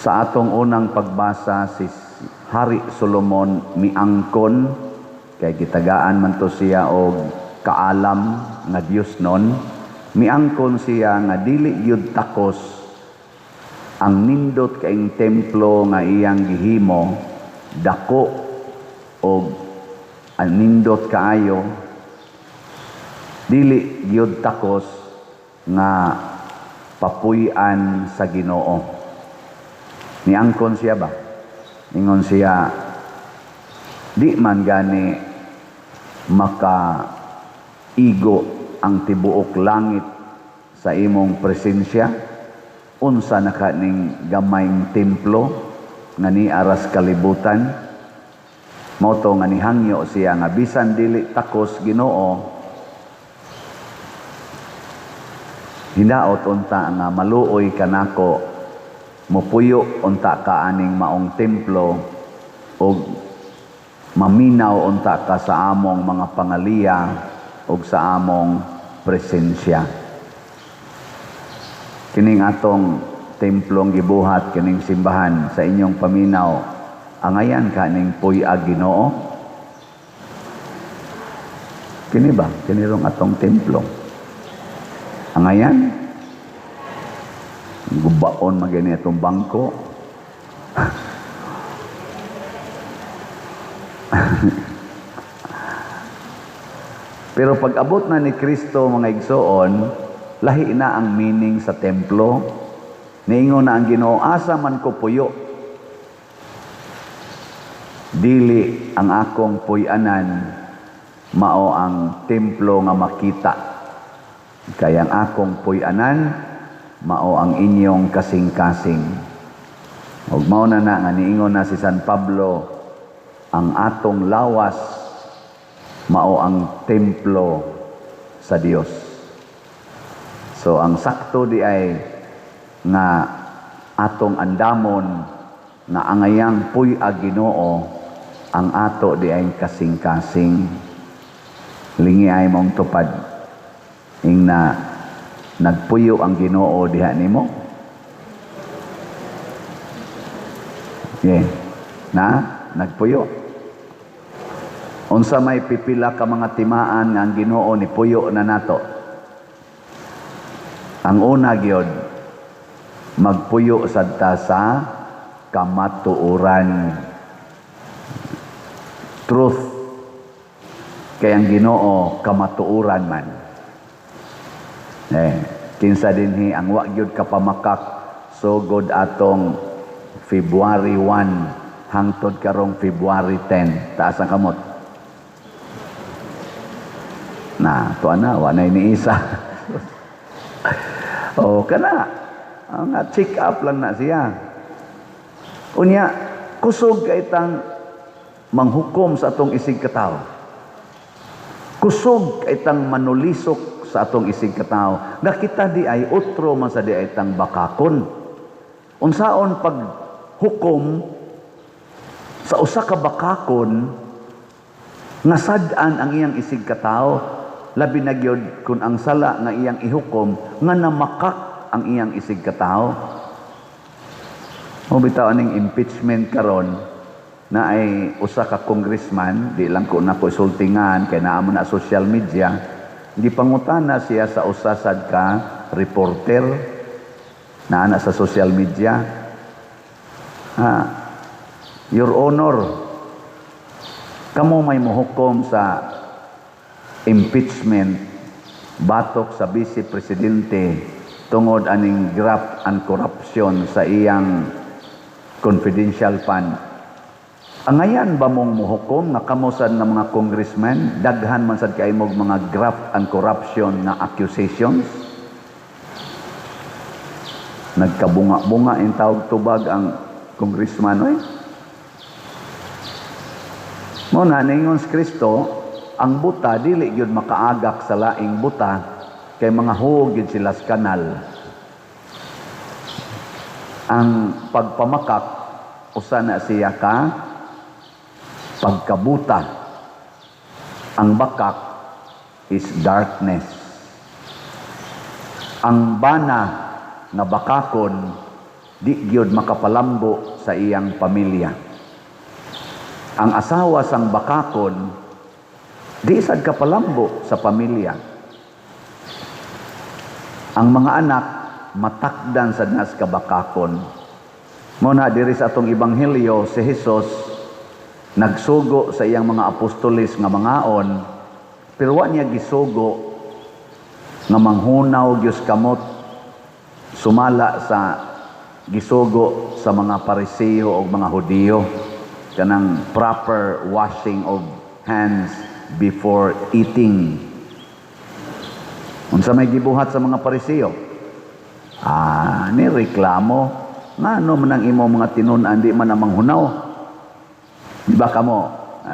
Sa atong unang pagbasa, si Hari Solomon miangkon kay gitagaan man to siya og kaalam nga Dios nun. Miangkon siya nga dili gyud takos ang nindot kaing templo nga iyang gihimo, dako og ang nindot kaayo, dili gyud takos nga papuy-an sa Ginoo. Niangkon siya ba? Ingon siya, di man gani maka igo ang tibuok langit sa imong presensya, unsa na ka ning gamayng templo nga niaras kalibutan. Mao to nga nihangyo siya nga bisan dili takos Ginoo, hinaot unta nga maluoy kanako, mupuyo unta ka aning maong templo ug maminaw unta ka sa among mga pangaliya ug sa among presensya. Kining atong templong gibuhat, kining simbahan, sa inyong paminaw, angayan ka ning puy-ag Ginoo? Kini ba? Kini rong atong templo. Angayan? Gubaon magani atong bangko. Pero pag abot na ni Kristo, mga igsoon, lahi na ang meaning sa templo. Niingon na ang Ginoo, asa man ko puyo? Dili ang akong puy-anan mao ang templo nga makita. Kaya ang akong puy-anan mao ang inyong kasing-kasing. Ug mao na na nga niingon na si San Pablo, ang atong lawas mao ang templo sa Dios. So ang sakto di ay nga atong andamon nga angayang puy-ag Ginoo ang ato di ay kasing-kasing. Lingi ay mong tupad ing na nagpuyo ang Ginoo diha nimo. Yeah. Na nagpuyo. Unsa may pipila ka mga timaan nga ang Ginoo ni puyo na nato? Ang una gyud, magpuyo sad ta sa kamatuoran. Truth. Kay ang Ginoo kamatuoran man. Kinsa dinhi ang wa gyud kapamakak sugod atong February 1 hangtod karong February 10? Taas ang kamot. Na, tuwa na, wa na ni isa. O, kana. Ang check up lang na siya. Unya, kusog kay tang manghukom sa atong isig katawo. Kusog kay tang manulisok sa atong isig katawo. Nga kita di ay utro man sa di ay tang bakakon. Unsaon pag hukom sa usa ka bakakon nga sad-an ang iyang isig katawo, labi na gyud kun ang sala nga iyang ihukom nga namakak ang iyang isig katawo? Mo bitaw aning impeachment karon na ay usa ka congressman, di lang ko na ko isultingan kay naa mo na social media, gipangutana siya sa usa sad ka reporter naa na sa social media. Ah, "Your Honor, kamo may mohukom sa impeachment batok sa Vice Presidente tungod aning graft and corruption sa iyang confidential fund. Angayan ba mong muhukom nga kamo sad nga mga congressman, daghan man sad kay mog mga graft and corruption nga accusations?" Nagkabunga-bunga in tawag tubag ang congressman oy. Mo na ningon si Kristo, ang buta dili gyud makaagak sa laing buta kay mga huog gyud sila sa kanal. Ang pagpamakak usa na siya ka pagkabuta. Ang bakak is darkness. Ang bana nga bakakon Di gyud makapalambo sa iyang pamilya. Ang asawa sang bakakon di sad kapalambo sa pamilya. Ang mga anak matakdan sad nas kabakakon. Mao na diri sa atong ebanghelyo, si Jesus nagsugo sa iyang mga apostoles nga mangaon, pero wa niya gisugo nga manghunaw gyud kamot sumala sa gisugo sa mga Pariseo o mga Hudiyo, kanang proper washing of hands before eating. Unsa may gibuhat sa mga Pariseo? Ni reklamo, ngano man ang imo mga tinun-an di man ang manghunaw? Di ba kamo?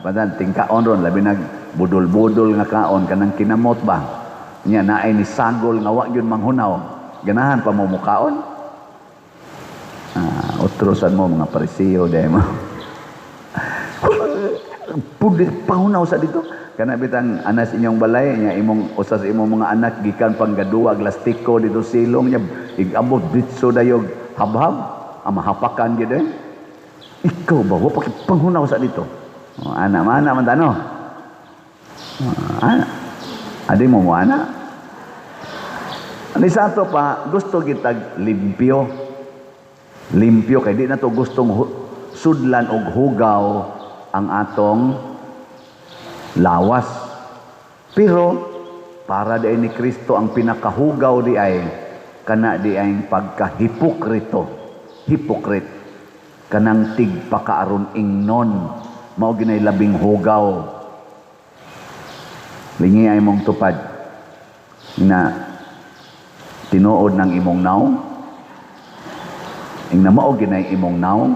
Padan tingkaon ron, labi nag budol-budol nga kaon, kanang kinamot ba? Nya naay ni sagol nga wa gyud manghunaw. Ganahan pa mo mukaon? Otro sad mo mga Pariseo dahil mo. Pudi pahunaw sa dito. Kana bitang anas inyong balay nya, imong usa sa imong mga anak gikan pang gaduwa lastiko dito silong nya, igabot ditso dayog habhab, ang mahapakan gid eh. Ikaw ba wa pa panghunaw sa dito? Oh, ana mana man tano. Oh, ana. Adi mo mo ana. Ani sa ato pa gusto kitag limpyo. Limpyo kay di na to gustong sudlan og hugaw ang atong lawas. Pero para di ay ni Kristo, ang pinakahugaw di ay kana di ay pagkahipokrito. Hypocrite. Kanang tigpakaaron ingnon, mao ginay labing hugaw. Lingi ay mong tupad na tinuod ng imong naong, ing na mao ginay imong naong,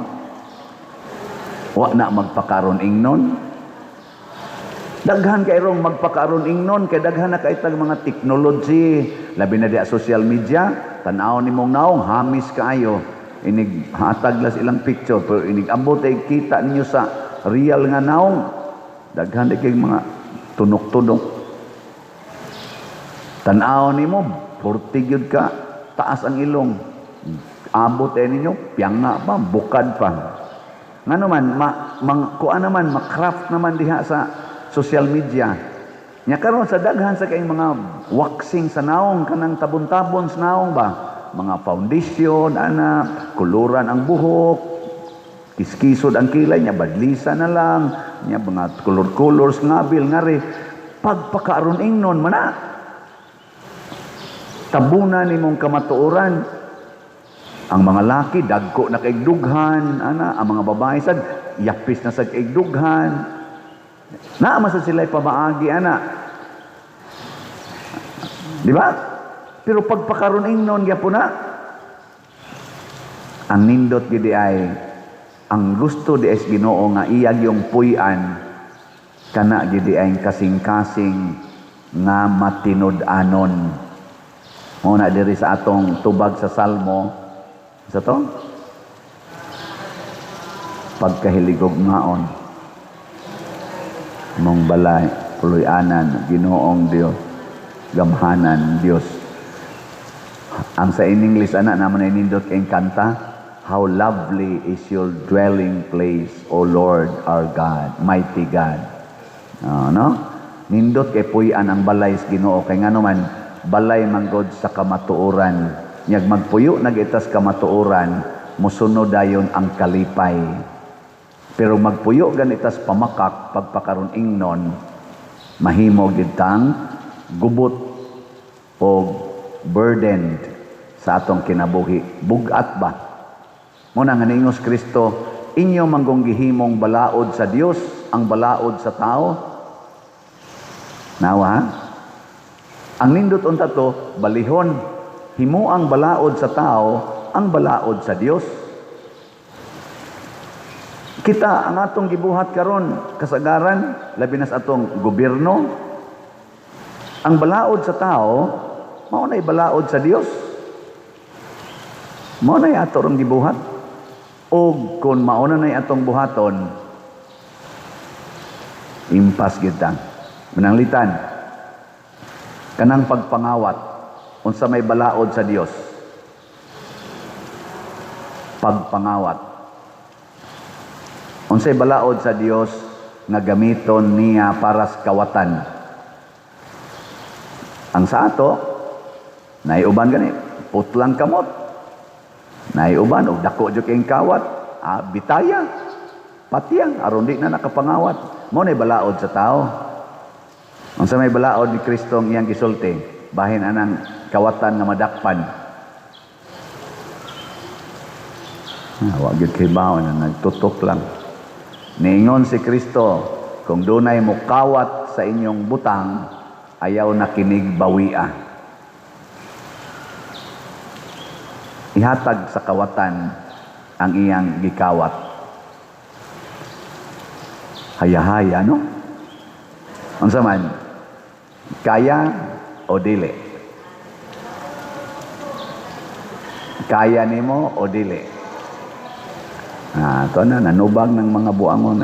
wa na magpakaron ingnon. Daghan kay rong magpakaron ingnon kay daghan na kay tag mga technology, labi na diha social media. Tan-aw nimong naong, hamis kaayo, inig hatag las ilang picture, pero inig abot ay kita ninyo sa real nga naong, daghan di kay mga tunok-tunok. Tan-aw nimo, purti gyud ka taas ang ilong, abot ay ninyo piyanga pa, bukad pa. Ngano man ma, mang, kuan naman, ma-craft naman diha sa social media. Nya karon sa daghan sa kayong mga waxing sa naong, kanang tabon-tabon sa naong ba, mga foundation ana, kuluran ang buhok, kiskisod ang kilay niya, badlisa na lang niya, mga color-colors ngabil ngari pagpakaaron ingnon mana. Tabunan nimong kamatuoran. Ang mga laki dagko na kay dughan ana, ang mga babae sad yapis na sad kay dughan. Naa man sad sila'y pamaagi ana. Di ba? Pero pagpakaron ingnon gyapon na. Ang nindot gid ay ang gusto di es Ginoo nga iyag yung puy-an kana gid ay kasing-kasing nga matinud-anon. Mao na diri sa atong tubag sa Salmo sa to pagkahiligog ngaon mong balay, puloy-anan, Ginoong Dios, gamhanan Dios. Ang sa in English ana naman ay nindot kay kanta, "How lovely is your dwelling place, O Lord our God, mighty God." Oh, no? Nindot kay puy-an ang balay sa Ginoo kay ngano man balay man God sa kamatuoran. Nyag magpuyo nagitas kamatuoran, mosunod dayon ang kalipay. Pero magpuyo ganitas pamakak, pagpakaron ingnon, mahimo gid tang gubot o burdened sa atong kinabuhi. Bugat ba? Muna nga niingos Kristo, inyo manggong gihimong balaod sa Dios ang balaod sa tao. Nawa? Ang nindot unta to, balihon. Himo ang balaod sa tao ang balaod sa Dios. Kita ang atong gibuhat karon kasagaran, labi na sa atong gobyerno, ang balaod sa tao mao nay balaod sa Dios. Mao nay ato rong gibuhat. Og kung mao na nay atong buhaton, impas gid ta. Mananglitan kanang pagpangawat, unsa may balaod sa Dios? Pagpangawat. Unsay balaod sa Dios nga gamiton niya para sa kawatan? Ang sa ato, naiuban gani, putlang kamot. Naiuban, og dako jud kayong kawat, bitaya, patyang, aron di na nakapangawat. Mao na balaod sa tao. Unsa may balaod ni Kristo ang iyang gisulti bahin anang kawatan nga madakpan? Wa gyud kay baon na nagtutok lang. Niingon si Kristo, kung dunay mukawat sa inyong butang, ayaw na kinig bawia. Ihatag sa kawatan ang iyang gikawat. Hayahaya, no? Unsa man? Kaya o dili? Kaya nimo o dili? Ito na, nanubag ng mga buangon.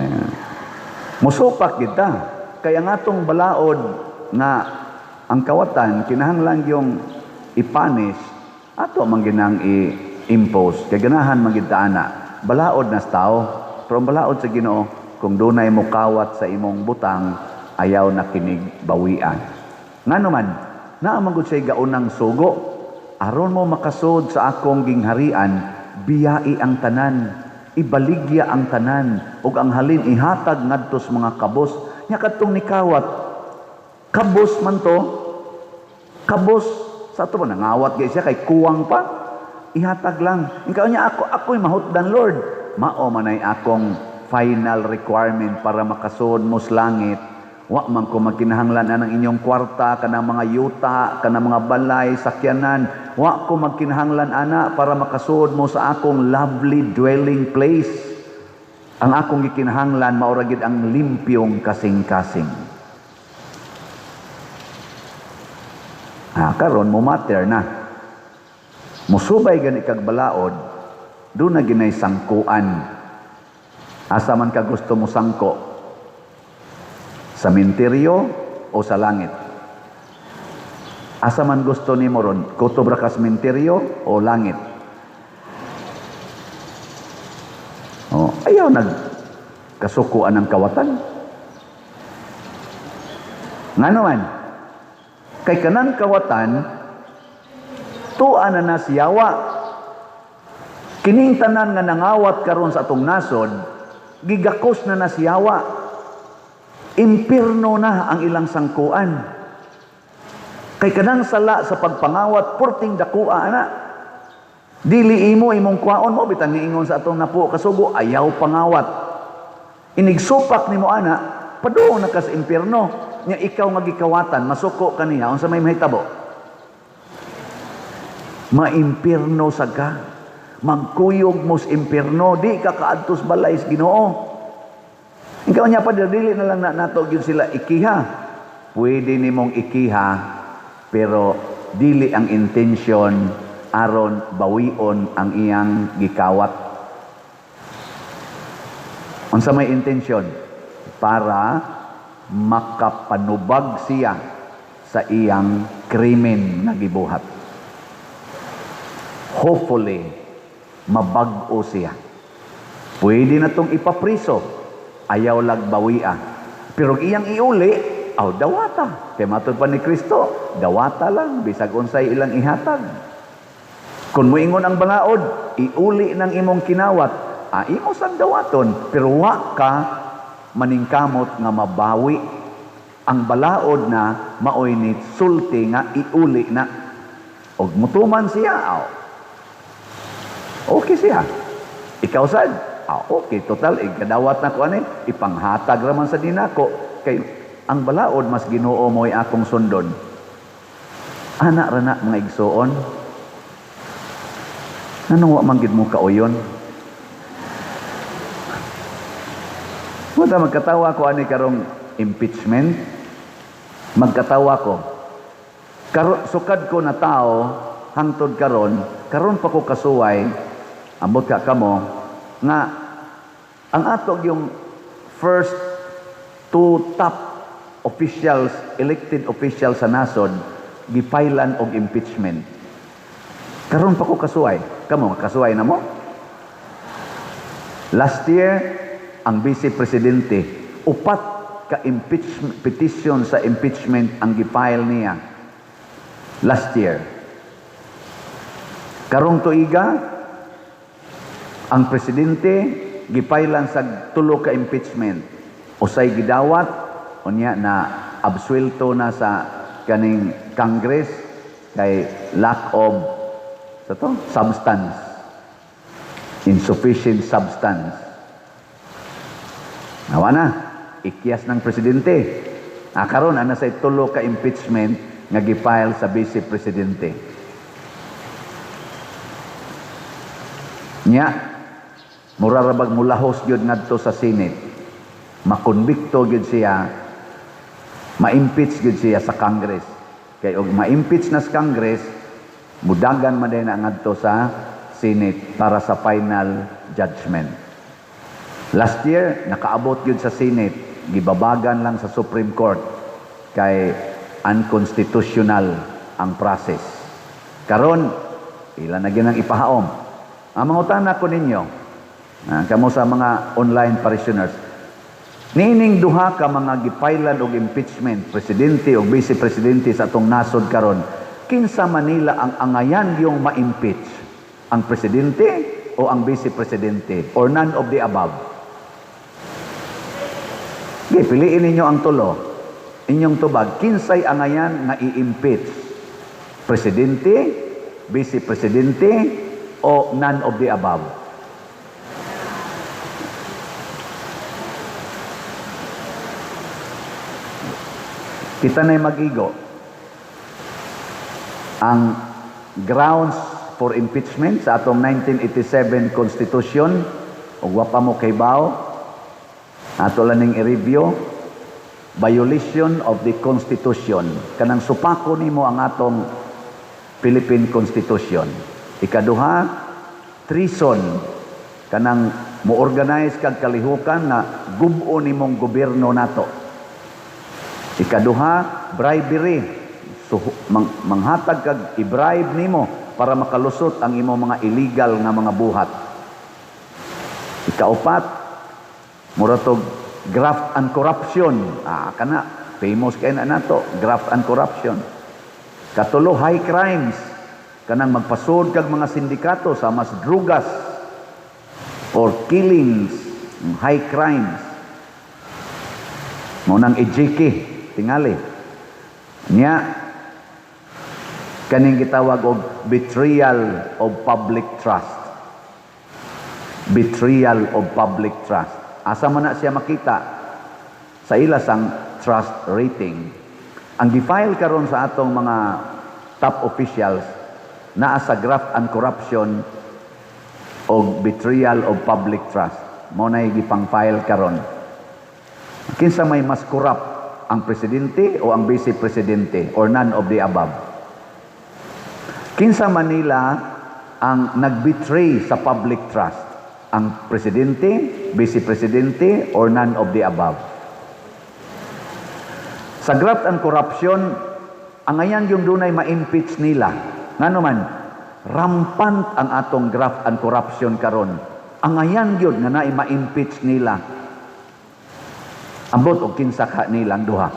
Musupak kita. Kaya nga itong balaod nga ang kawatan, kinahanglan yung ipanis, ato man ginang i-impose. Kaya ganahan man gid ta ana. Balaod na sa tao. Pero ang balaod sa Ginoo, kung dunay mukawat sa imong butang, ayaw na kinig bawian. Ngano man, naa man gud siya'y gaunang sugo. Aron mo makasud sa akong gingharian, biyai ang tanan, ibaligya ang tanan, ug ang halin ihatag ngadto sa mga kabos. Nya kadtong nikawat, kabos man to, kabos sa ato ba nangawat gay siya kay kuwang pa, ihatag lang. Ikaw niya ako, ako'y mahutdan, Lord. Mao manay akong final requirement para makasud mo sa langit. Wa man ko magkinahanglan anang inyong kwarta, kanang mga yuta, kanang mga balay, sakyanan. Wa ko magkinahanglan ana para makasuod mo sa akong lovely dwelling place. Ang akong gikinahanglan mao ra gid ang limpyong kasing-kasing. Karon mo matter na. Musubay gani kag balaod, do na ginay sangkuan. Asa man ka gusto mo sangko? Sa minteryo o sa langit? Asa man gusto nimo ron? Kutob ra ka sa minteryo o langit? Oh, ayaw nagkasukuan ng kawatan. Ngano man? Kay kanang kawatan, tuwa na nasiyawa. Kining tanan nga nangawat karon sa atong nasod, gigakos na nasiyawa. Impirno na ang ilang sangkuan. Kay kanang sala sa pagpangawat, purting dakua ana. Dili imo imong kwaon mo bitang niingon sa atong napuo kasugo, ayaw pangawat. Inigsupak nimo ana, paduong na ka sa impirno. Nya ikaw nga gikawatan, masuko kaniya, unsa may mahitabo? Maimpirno sa ka. Magkuyog mo sa impirno, di ka kaadtos balay sa Ginoo. Ikaw niya pa, dili na lang na nato gyud sila ikiha. Pwede nimong ikiha, pero dili ang intention aron bawion ang iyang gikawat. Unsa may intention? Para makapanubag siya sa iyang krimen nga gibuhat. Hopefully, mabag-o siya. Pwede na tong ipapriso, ayaw lagbawia. Pero iyang iuli, aw dawata. Kay matod pa ni Kristo, dawata lang, bisag unsay ilang ihatag. Kung muingon ang balaod, iuli ng imong kinawat, imo sang dawaton, pero wa ka maningkamot nga mabawi. Ang balaod na maoy ni sulti nga iuli na. Og mutuman siya, aw. Okay siya. Ikaw sad, okay, total, ikadawat na ko ani, ipanghatag raman sa dinako. Kay ang balaod mas Ginoo mo'y akong sundon. Ana ra na mga igsuon. Nganong wa man gid mo kauyon? Wala magkatawa ko ani karong impeachment. Magkatawa ko. Sukad ko na tao hangtod karon, karon pa ko kasuway, ambot ka kamo nga ang ato yung first two top officials, elected officials sa nasod, gipailan og impeachment. Karon pa ko kasuway. Kamo kasuway na mo? Last year, ang vice presidente, upat ka impeachment petition sa impeachment ang gifile niya last year. Karong tuiga, ang presidente gipailan sa tulo ka impeachment. Usay gidawat, unya na absuelto na sa kaning Congress kay lack of sa to substance, insufficient substance. Nawa na ikyas ng presidente. Karon ana sa tulo ka impeachment nga gifile sa vice presidente. Nya mura ra bag mulahos gyud ngadto sa Senate, makonbikto gyud siya, ma-impeach gyud siya sa Congress. Kay og ma-impeach na sa Congress, mudagan man din na ngadto sa Senate para sa final judgment. Last year, nakaabot gyud sa Senate, gibabagan lang sa Supreme Court kay unconstitutional ang process. Karon, ila na gyud ang ipahaom. Ang mangutana ko ninyo, kamo sa mga online parishioners, niining duha ka mga gipailan og impeachment, presidente o vice presidente sa atong nasod karon, kinsa Manila ang angayan yung ma-impeach? Ang presidente o ang vice presidente or none of the above? Okay, piliin ninyo ang tulo. Inyong tubag, kinsay angayan nga i-impeach? Presidente, vice presidente, o none of the above? Kita na'y mag-igo. Ang grounds for impeachment sa atong 1987 Constitution, ug wa pa mo kaybaw, ato lang ning i-review, violation of the Constitution. Kanang supako nimo ang atong Philippine Constitution. Ikaduha, treason. Kanang mo-organize kag kalihukan nga gub-o nimong gobyerno nato. Ikaduha, bribery. So, manghatag kag i-bribe nimo para makalusot ang imong mga illegal nga mga buhat. Ikaupat, muratog graft and corruption. Kana famous kay na nato, graft and corruption. Katulo, high crimes. Kanang magpasod kag mga sindikato sa mas drugas or killings, high crimes. Mao nang EJK tingali. Nya kaning gitawag og betrayal of public trust. Betrayal of public trust. Asa man na siya makita? Sa ilasang trust rating. Ang gifile karon sa atong mga top officials naa sa graft and corruption o betrayal of public trust. Mao nay gipang-file karon. Kinsa may mas corrupt, ang presidente o ang vice presidente or none of the above? Kinsa Manila ang nagbetray sa public trust? Ang presidente, vice presidente or none of the above? Sa graft and corruption, ang ayan yung dunay ma-impeach nila. Ngano man, rampant ang atong graft and corruption karon. Ang ayan yun nga naay ma-impeach nila. Ambot og kinsa ka nilang duha.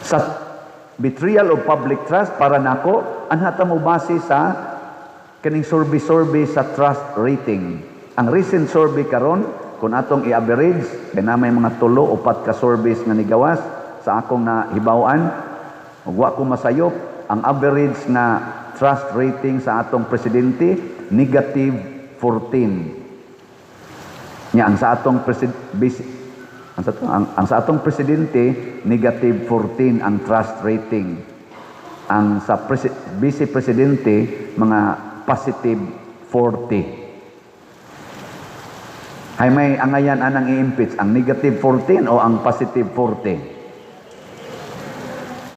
Sa betrayal of public trust, para nako, anhata mo base sa kaning survey-survey sa trust rating. Ang recent survey karon, kung atong i-average, kay na may mga tulo o pat ka surveys nga nigawas sa akong nahibaw-an, ug wa ko masayop, ang average nga trust rating sa atong presidente, negative 14. Nya ang sa atong ang sa, ang, ang sa atong presidente, negative 14 ang trust rating. Ang sa vice presidente, mga positive 40. Hay may angayan anang i-impeach, ang negative 14 o ang positive 40?